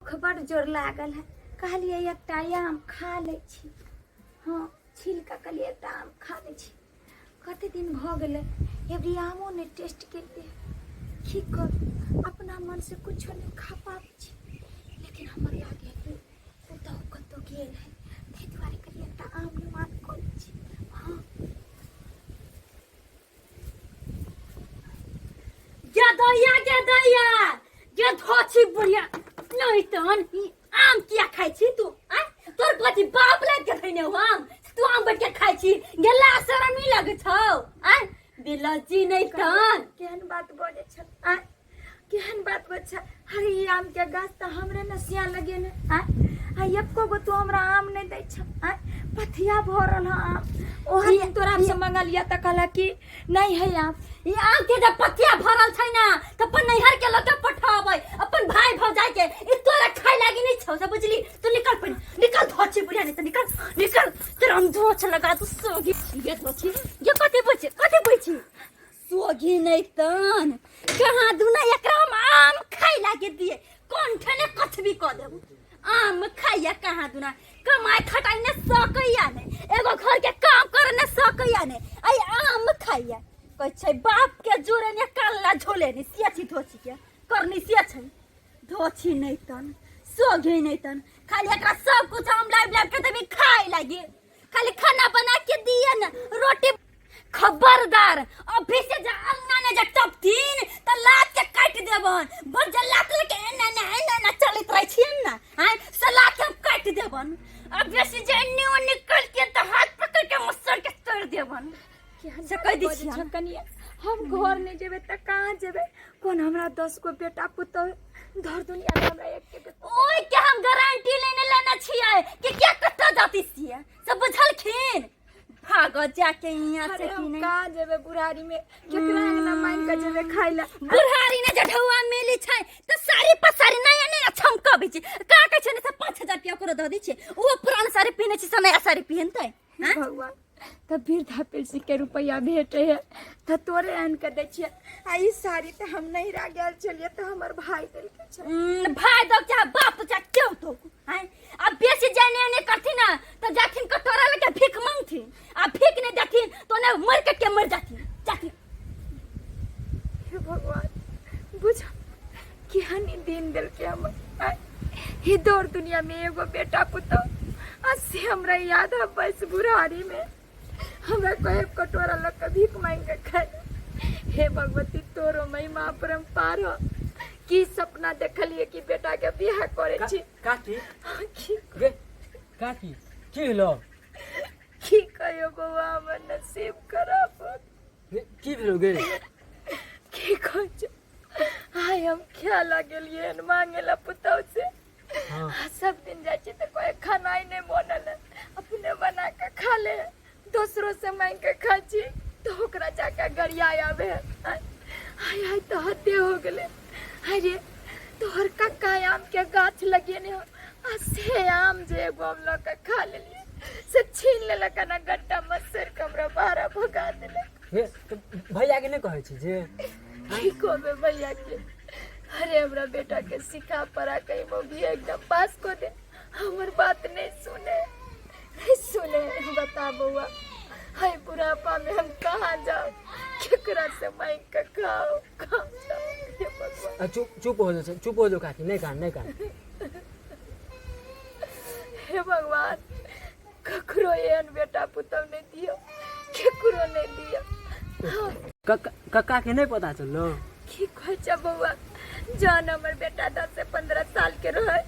भूख बड्ड जोर लागल है। कहलियै एकटा आम खा लै छी। हँ, छील कऽ कहलियै एकटा आम खा लै छी। कते दिन भऽ गेलै एबरी आमो नहि टेस्ट केलियै। की करू, अपना मनसँ कुछो नहि खा पाबै छी। लेकिन हमर लागै कि पुतहु कतहु गेल है, ताहि दुआरे कहलियै एकटा आम निमान कऽ लै छी। हँ गे दैया, गे दैया, गे धोछी बुढ़िया नहीं तहन ई आम किया खाइ छी तू? आय तोर कथी बाप लाग के धैने हो आम? तू आम बैठ के खाइ छी, गेला शरम नहीं लगे छौ? आय बेलज्जी नहीं तहन। केहन बात बजै छ? आय केहन बात बजै छ? अरे ई आम के गाछ तऽ हमरे ने सिया लगे ने। आय आ एको गो तू हमरा आम नहि दै छ। आय पथिया भरल ह आम। ओहा दिन तोरा से मंगलिया तऽ कहला कि नहीं है आम। ई आम के जब पथिया भरल छै ना तऽ अपन नैहर के लऽ के पठाबै अपन भाई भौजाई के। ई तोरा खाय लागी नहीं छौ, से बुझली? तू निकल पहिने, निकल धोछी बुढ़िया, नहीं तऽ निकल, निकल, तोरा हम धोछ लगा दू। सोगी ये धोछी, ये कथी बुझ, कथी बुझी सोगी नहीं तन कहाँ दूना एकरा हम आम खाय लागी दिए कोन ठने कछ भी कऽ देबू। आम खाइया कहाँ दूना कमाई खटाई ने सकैया ने, एगो घर के काम करे ने सकैया ने, आई आम खाइया। कहै छै बाप के जोरे ने काला झोले ने सिया छी धोछी के करनी सिया छै धोछी नहीं तन सोघे नहीं तन। खाली एकरा सब कुछ हम लाइब लाइब के देबी खाए लागी, खाली खाना बना के दिए न रोटी। खबरदार अभी से जा अंगना ने जा टपथिन त लात के काट देबन। बड़ जे लात लेके एना एना एना एना चलैत रहै छियन ना, आँय से लात के हम काट देबन। अब बेसी जे एन्ने ओन्ने करथिन त हाथ पकड़ के मुसर के तोड़ देबन। केहन से कहि दै बात छियन। बजै छौ कनिया? हम घर नहि जेबै तऽ कहाँ जेबै? कोन हमरा 10 गो बेटा पुतहु धर दुनिया में हमरा एक एक ओहि के हम गारंटी लेने लेने छियै कि क्या कतऽ जाती छियै सब बुझलखिन। भागो जाके यहाँ से। अरे कि हम नहीं कहाँ जेबै बुढ़ारी में? केकरा अंगना मांगि कऽ जेबै खाय लए? बुढ़ारी ने जढौआ मिली छै तऽ साड़ी पसारी नया नया चमकबै छै। का कहै छै ने से 5000 रुपया ओकरो दऽ दै छै, ओहो पुरान साड़ी पहिने छै से नया साड़ी पहिनतै? हे भगवान, तऽ वृद्धा पेंशन के रुपैआ भेटै है तऽ तोरे आनि कऽ दै छियै। आ ई साड़ी तऽ हम नैहरा गेल छलियै तऽ हमर भाय देलकै छै। भाय दो चाहे बाप दो चाहे केओ दो। आँय आ बेसी जाने ने करथिन ना तऽ जाथिन कटोरा लेके भीख मांगथिन, आ भीख नहीं देथिन तो ने मर के के मर जाथिन जाथिन। हे भगवान, बुझ केहन ई दिन देलकै हमर। आँय, ई दौड़ दुनिया में एगो बेटा पुतहु आ से हमरा याद है बस बुढ़ारी में हमरा कहे कटोरा लऽ कऽ भीख मांगि कऽ खाय। हे भगवती, तोरो महिमा अपरम्पार हो। की सपना देखलिए कि बेटा के बियाह करे छी। काकी। की? गे काकी, की भेलो? की कहियो बौआ, हमर नसीब खराब। गे, की भेलो गे? की कहै छै, आइ हम खाय ला गेलियै हन मांगे ला पुतहु से। आ सब दिन जाइ छी तऽ कोई खाना ही नहीं बनल है, अपने बना के खा ले, दोसरो से मांग के खाइ छी तऽ ओकरा जाके गरिया आबे है। आय आय तऽ हदे हो गेलै। अरे तोहर कक्का आम के गाछ लगेने हो आ से आम जे एगो हम लऽ के खा लेलियै से छीन लेलक, ना गट्टा मसर के हमरा बाहर भगा देलक। गे, तऽ भैया के नहि कहै छी जे? की कहबै भैया के? अरे हमरा बेटा के सिखा पढ़ा के भी एकदम पास कऽ दे, हमर बात नहीं सुने, नहीं सुने। बता बउआ, हाय बुढ़ापा में हम कहाँ जाओ, केकरा से मांग के खाओ, कहाँ जाओ? हे भगवान। आ, चुप चुप हो जाओ, चुप हो जाओ काकी, नहीं कान, नहीं कान। हे भगवान, ककरो एहन बेटा पुतहु नहीं दियो, केकरो नहीं दियो। हाँ। कक्का के नहीं पता चललो? की कहै छ बउआ, जहन हमर बेटा 10 से 15 साल के रहे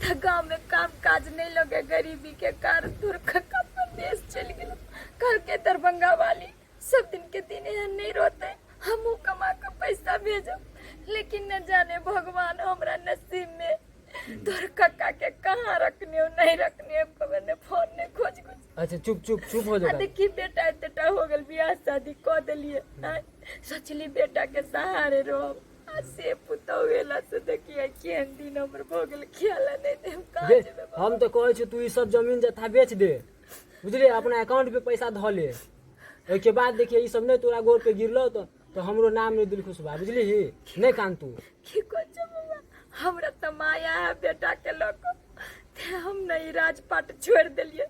तऽ गाँव में काम काज नहीं लगे, गरीबी के कारण दूर कक्का परदेश चलि गेल। कल के दरभंगा वाली सब दिन के दिन एहन नहीं रहते, हमहूँ कमा के पैसा भेजब, लेकिन न जाने भगवान हमरा नसीब में तोहर कक्का के कहाँ रखने हो नहीं रखने हो, खबर नहीं, फोन नहीं, खोज कुछ। अच्छा चुप चुप चुप हो आ जाओ। देखी बेटा एतेटा हो गेल, बियाह शादी कऽ देलियै। आँय, सोचली बेटा के सहारे रहब, आ से पुतहु एला से देखिए केहन दिन हमर भऽ गेल। ख्याल नहीं देब कहाँ गे, जेबै बाबा? हम तऽ कहै छी तू ई सब जमीन जथा बेच दे, बुझलियै? अपना अकाउंट पे पैसा धऽ ले, ओहिके बाद देखिए ई सब नहीं तोरा गोर पे गिरलो तो हमरो नाम नहीं दिल खुशबा, बुझलिही? नहीं कान तू। की कहै छौ बौआ? हमरा तऽ माया है बेटा के लऽ कऽ ते हम नहीं राजपाट छोड़ देलिए,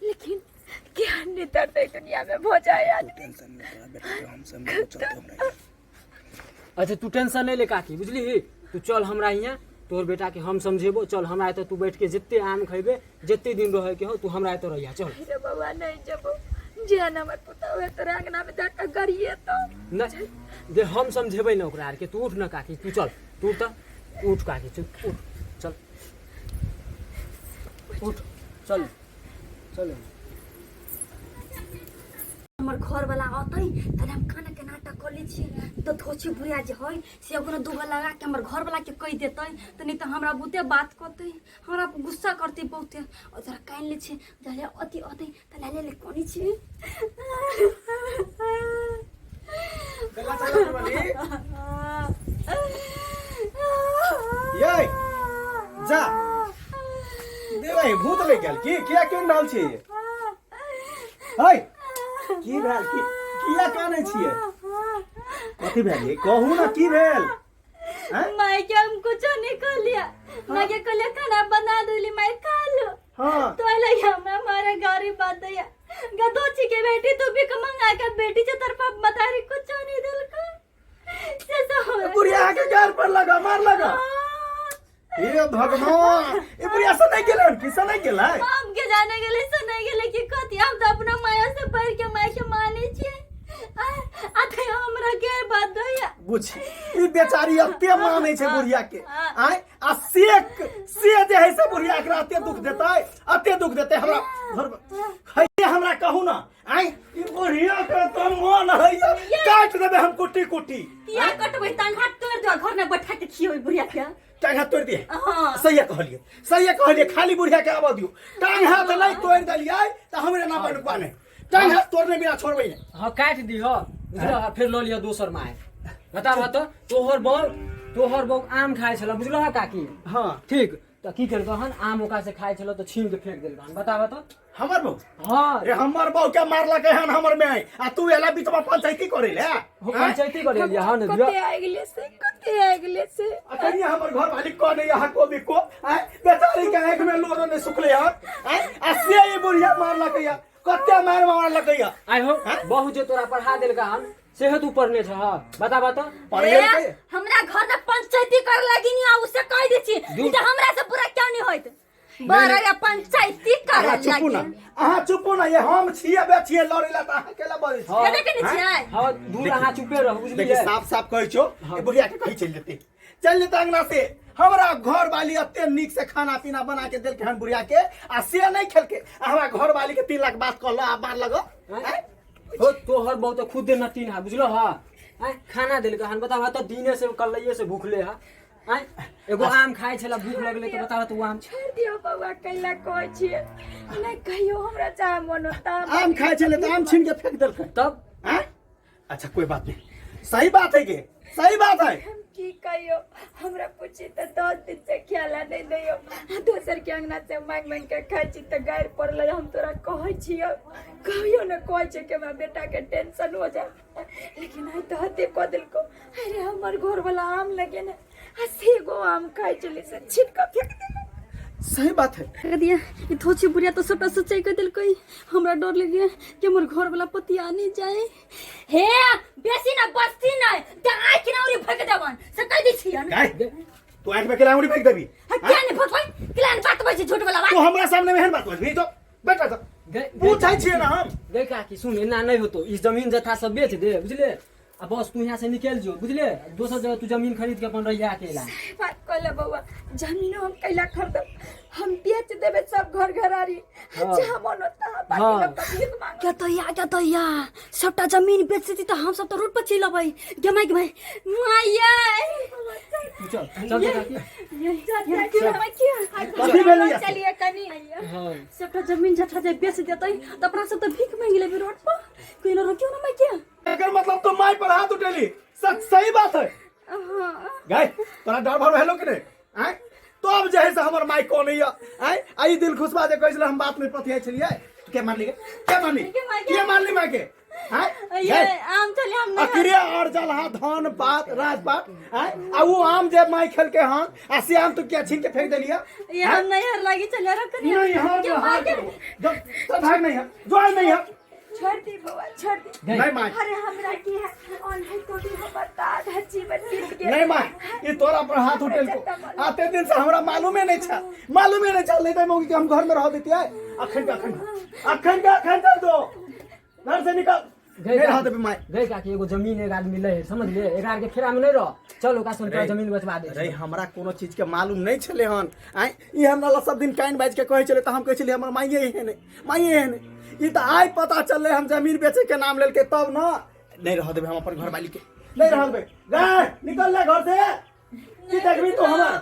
लेकिन क्या नहीं दर्द है दुनिया में भो जाए आदमी। टेंशन नहीं तोरा बेटा के हम समझेबो, चल तू हमरा हियाँ। अच्छा तू टेंशन नहीं ले काकी, बुझली? तू चल हमरा हियाँ, तोहर बेटा के हम समझेबो। चल हमरा एतऽ तू बैठ के जते आम खैबे, जते दिन रहे के हो, तू हमरा एतऽ रहिया, चल। रे बौआ, नहीं जबो, जेहन हमर पुतहु है तोरा अंगना में जाके गरिए तो। नहीं जे हम समझेबै ने ओकरा आरके। तू उठ न काकी, तू चल, तू उठ तऽ उठ काकी, चल उठ, चल उठ, चल चल। हमर घर वाला अतै तहन हम काने के नाटक कऽ लै छियै तऽ धोछी बुढ़िया जे है से ओकरा दूगो लगा के हमर घर वाला के कहि देतै तऽ नहि तऽ हमरा बहुते बात कहतै, हमरा गुस्सा करतै बहुते। और जरा कानि लै छियै, जहले अति अतै तऽ लए ले कोनी छियै। ये जा देवा, भूत ले गेल की? किया केन रहल छी? है की भेल? की किया कानै छियै? कथी भेल ये? कहू ना, की भेल? हैं? माय के हम कुछो नहीं कहलिया, माय के कहलिया खाना बना देली, माय खा लो। तो लगे हमरा मारे गारी बात है गदोची के बेटी, तू भी मंगा के बेटी से तरफ बतारी कुछो नहीं दिल को से तो हमरा। बुढ़िया के गार पर लगा मार लगा। हे भगवान, ई बुढ़िया से नहीं गेलै की? से नहीं गेलै? हम के जाने गेले से नहीं गेले कि कथी, हम तो अपना माया से बढ़ के माय के माने छियै। आ ते हमरा के बात दैया। बुझ, ई बेचारी एते मानै छै बुढ़िया के आय, आ से से जे है से बुढ़िया एकरा एते दुख देतै, एते दुख देतै। हमरा घर खैये, हमरा कहू ना आय, ई बुढ़िया के तो मन है काट देबै हम कुट्टी कुट्टी। किया कटबै? टांग हाथ तोड़ दो, घर में बैठा के खियोई बुढ़िया के। टांग हाथ तोड़ दिए? हाँ। सही कहलिए, सही कहलिए। खाली बुढ़िया के आबऽ दियौ, टांग हाथ नहीं तोड़ देलियै तऽ हमरे ना बनबा नहि। टांग हाथ तोड़ने बिना छोड़बै नहि। हाँ, काटि दिह, बुझलह? फेर लऽ लिह दोसर माय। बताबह तऽ, तोहर बहू आम खाइ छल, बुझलह काकी? हाँ। ठीक, तऽ की केलकै हन? आम ओकरा से खाइ छल तऽ छीन के फेंक देलकै हन। बताबह तऽ। हमर बहू? हाँ। रे, हमर बहू के मारलकै हन हमर माय, आ तू एला बीचमे पंचायती करै ले? हो, पंचायती करे लिया हन। कते आइ गेले से, कते आइ गेले से? अखन हमर घर वाली को नहीं यहाँ को भी को आय, बेचारी के आँख में लोरो नहीं सुखले हन आय, आ से ई बुढ़िया मारलकै या, कते मार मारलकै या। आइ हो, बहू जे तोरा पढ़ा देलका हन सेहो तू पढ़ने छह? बताबह तऽ। पढ़ेलकै। ए, हमरा घर में पंचायती कर लगी नहीं, आ उसे कह दै छी दू- जे हमरा से बुरा क्यों नहीं होइत बड़ा रे पंचायती कर अहाँ चुपू ना, लगी। अहाँ चुपू ना। ये हम छियै बे छियै लड़ै ला, तऽ अहाँ केला बजै छी? हाँ। केने केने छियै? हाँ, दूर अहाँ चुपे रहू, देखी, बुझलियै? साफ साफ कहै छौ, ई बुढ़िया के कही चलि जेतै, चलि जेतै अंगना से। हमरा घर वाली एते नीक से खाना पीना बना के देलकै हन बुढ़िया के, आ से नहीं खेलकै, आ हमरा घर वाली के 3 लाख बात कहल आ मार लगो। आँय? हो, तोहर बहू तऽ खुदे नटीन है, बुझलो हा? आँय, खाना देलकै हन, बताबह तऽ, दिने से कलैये से भूखले हा। आँय, एगो आम खाइ छला, भूख लगले तऽ बताबह तऽ ओ आम छोड़ि दियौ बौआ, कैला कहै छियै? नहि कहियो, हमरा चाह मन होता। आम खाइ छलै तऽ आम छीन के फेंक देलकै? तब। आँय? अच्छा, कोई बात नहीं, सही बात है के, सही बात है। हम की कहियो, हमरा पूछी तऽ 10 दिन से ख्याल नहीं दैयो, दोसर के अंगना से मांग मांग के खाइ छी तऽ गारि पड़लै। हम तोरा कहै छियौ, कहियो ने कहै छै कि हमरा बेटा के टेंशन हो जाए, लेकिन आइ तऽ हते कऽ देलको। अरे, हमर घर वाला आम लगे ने, आ से गो आम खाइ छलै से छीन कऽ फेंक देलक। सही बात है। कह दिया, ई धोची बुढ़िया तो सबटा सच्चाई कह देलकै। हमरा डर लग गया कि हमर घर वाला पति आ नहीं जाए। हे बेसी ना बस्ती नहीं त आँख ना उरी फेंक देवन से कह दै छियन। गाय, तू आँख में केला उड़ी फेंक देबी? हा, क्या नहीं फेंकबै? केला बात बजै झूठ वाला बात। तू हमरा सामने में एहन बात बजबी तो बैठ जा। पूछै छियै ना हम। गै काकी, सुन, एना नहीं होतो। इस जमीन जथा सब बेच दे, बुझले? आ बस तू यहाँ से निकल जो, बुझले? दोसर जगह तू जमीन खरीद के अपन रहिया अकेला। बात कहले बौआ, जमीनो हम कैला खरीदब? हम बेच देबै सब घर घरारी। जहाँ मन होता बाकी लोग के भीख मांग। क्या तो या, क्या तो या, सबटा जमीन बेच देती तऽ हम सब तऽ रोड पर चलि अबै। गे माय, गे माय, माय। तू चल, चल तो काकी। कथी भेलै या? चलिए कनी। सबटा जमीन जथा जे बेच देतै तऽ अपना सब तऽ भीख मांगि लेबै रोड पर। कोई न रोकियो ना माय के। एकर मतलब तो माय पर हाथ उठेली, सच सही बात है? गाय, तोरा डर भर भेलो कि नहीं? आय, तो अब जे है से हमर माय कोन है? आय, आई दिल खुशबा जे कहै छलै, हम बात नहीं पतियाइ छलियै। तू के मारली गे? के मारली? के मारली माय के? आँय? ये गै, आम छलै हम नैहर अकरे और जलहा धन पात राजपाट आँय? आ उ आम जे माय खेलके हन आ से आम तू किया छीन के फेंक देलिया ये हम नैहर लागी छलै रखनी नहीं हाँ के माय के जो भाग नहीं है जो नहीं है छोड़ दी बउआ छोड़ दी गई। नहीं माय अरे हमरा की है ऑनलाइन तो भी हमर त आधा जीवन बीत गेल नहीं माय ये तोरा पर हाथ उठेल को आते दिन से हमरा मालूमे नहीं छा मालूमे नहीं छा नहीं तो मौगी के हम घर में रह देती है अखन के अखन अखन के अखन चल दो घर से निकल गई नहीं रह देबे माय गई काकी एगो जमीन एक आदमी ले है समझ ले एकरा के फेरा में नहीं रह चल ओकरा सुन रे। जमीन बचवा दे रे हमरा कोनो चीज के मालूम नहीं छले हन आय ई हमरा ला सब दिन कान बाज के कहै छले त हम कहै छलियै हमर माइये एहन है माइये एहन है ई त आइ पता चललै हम जमीन बेचे के नाम लेलकै तब न नहीं रह देबै हम अपन घरवाली के नहीं रह देबै रे निकल ले घर से की देखबी तू हमर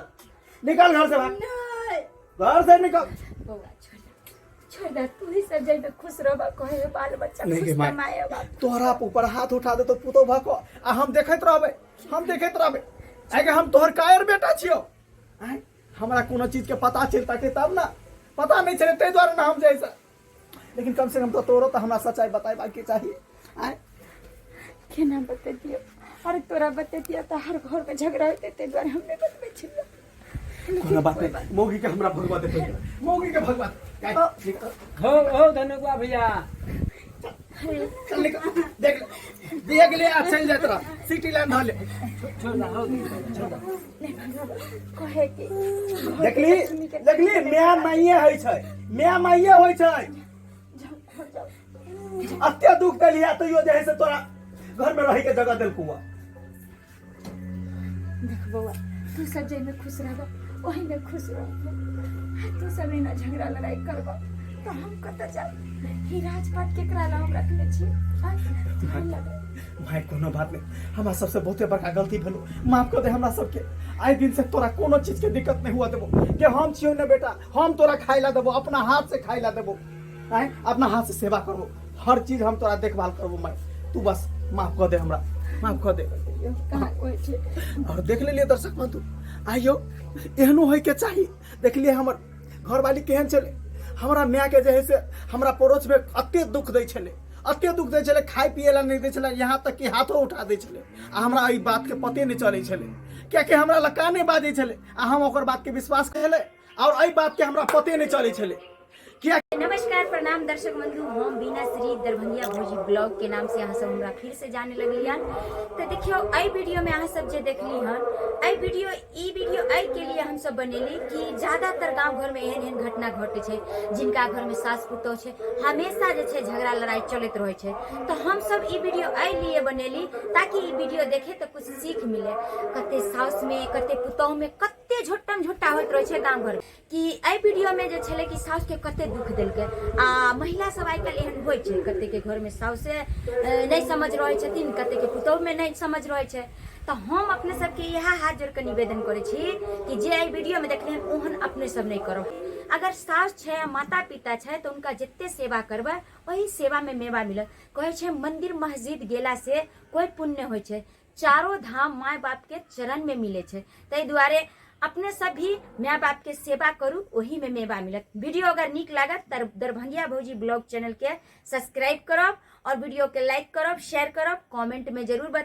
निकल घर से भाग नहीं घर से निकल बउआ छोड़ दे छोड़ दे तू ही सब जाइबे खुश रहबा कहे बाल बच्चा नहीं खुश गे माय। माय बाप तोहरा ऊपर हाथ उठा दे तो पुतो भको आ हम देखैत रहबै हम देखैत रहबै आइ हम तोहर कायर बेटा छियौ आँय हमरा कोनो चीज के पता चलता के तब ना पता नहीं चले ताहि दुआरे ना हम जैसे लेकिन कम से कम तो तोरो तो हमरा सच्चाई बताए के चाही आँय केना बतेतियो अरे तोरा बतेतियो तऽ हर घर में झगड़ा होते ताहि दुआरे हम नहि बतबै छियै कोनो बात नहीं मौगी के हमरा भगवा दे मौगी के भगवा दे। निकल, हो हो धनुकुआ भैया चल निकल देख ले देख ले आ चल जात रहा सिटी लाइन धर ले छोड़ दा हो छोड़ दा कहे कि देखली देखली माय माइये होइ छै माय माइये होइ छै अत्य दुख देलिया तैयो जे है से तोरा घर में रहे के जगह देलकू देख बौआ तू सब जाहिमे खुश रहब ओहीमे खुश रहब तू सब एना झगड़ा लड़ाई करब तऽ हम कतऽ जाब ई राजपाट केकरा लए हम रखने छी आँय? तोहरे लए। भाई कोनो बात नहीं हमरा सबसे बहुते बड़का गलती भेलो माफ कर दे हमरा सबके आइ दिन से तोरा कोनो चीज के दिक्कत नहीं हुआ देबो के हम छियो ने बेटा हम तोरा खाइ ला देबो अपना हाथ से खाइ ला देबो आय अपना हाथ से सेवा करबो हर चीज हम तोरा देखभाल करबो माय तू बस माफ कर दे हमरा माफ कर दे कहाँ कोइ छै और देख लेलिए दर्शक बंधु आइयो एहनो होय के चाही देखलिए हमर घरवाली केहन छलै हमरा माय के जे है से हमरा पड़ोस में अते दुख दै छलै अते दुख दै छलै खाय पिए ला नहि दै छलै यहाँ तक कि हाथो उठा दै छलै आ हमरा एहि बात के पते नहि चलै छलै कियाकि हमरा लग काने बाजै छलै आ हम ओकर बात के विश्वास कयलै और एहि बात के हमरा पते नहि चलै छलै किया नमस्कार प्रणाम दर्शक बंधु हम बीना श्री दरभंगिया भौजी ब्लॉग के नाम से अहाँ सब हमरा फिर से जाने लगली हन तो देखियो एहि वीडियो में अहाँ सब जे देखली हन एहि वीडियो ई वीडियो एहि के लिए हम सब बनेली कि ज्यादातर गांव घर में एहन एहन घटना घटे छै जिनका घर में सास पुतोह छै हमेशा जे छै झगड़ा लड़ाई चलैत रहै छै तो हम सब ई वीडियो एहि लिए बनेली ताकि ई वीडियो देखे तो कुछ सीख मिले कते साउस में कते पुतोह में कते झोटम झोटा होइत रहै छै गांव घर में कि एहि वीडियोमे जे छलै कि साउसके कते दुख देलकै आ महिला सब आइ काल्हि एहन होइ छै कतेके घरमे साउसे नहि समझ रहै छथिन कतेके पुतोहुमे नहि समझ रहै छै तऽ हम अपने सबके इएह हाथ जोड़ि कऽ निवेदन करै छी कि जे एहि वीडियोमे देखलियै ओहन अपने सब नहि करब अगर साउस छै आ माता पिता छै तऽ हुनका जते सेवा करबै ओहि सेवामे मेवा मिलत कहै छै मन्दिर मस्जिद गेलासँ कोइ पुण्य होइ छै चारो धाम माय बाप के चरण में मिले छै ताहि दुआरे अपने सब भी माय बाप के सेवा करू ओही में मेवा मिलत वीडियो अगर नीक लागत तऽ दरभंगिया भौजी ब्लॉग चैनल के सब्सक्राइब करब और वीडियो के लाइक करब शेयर करब कमेंट में जरूर बतायब।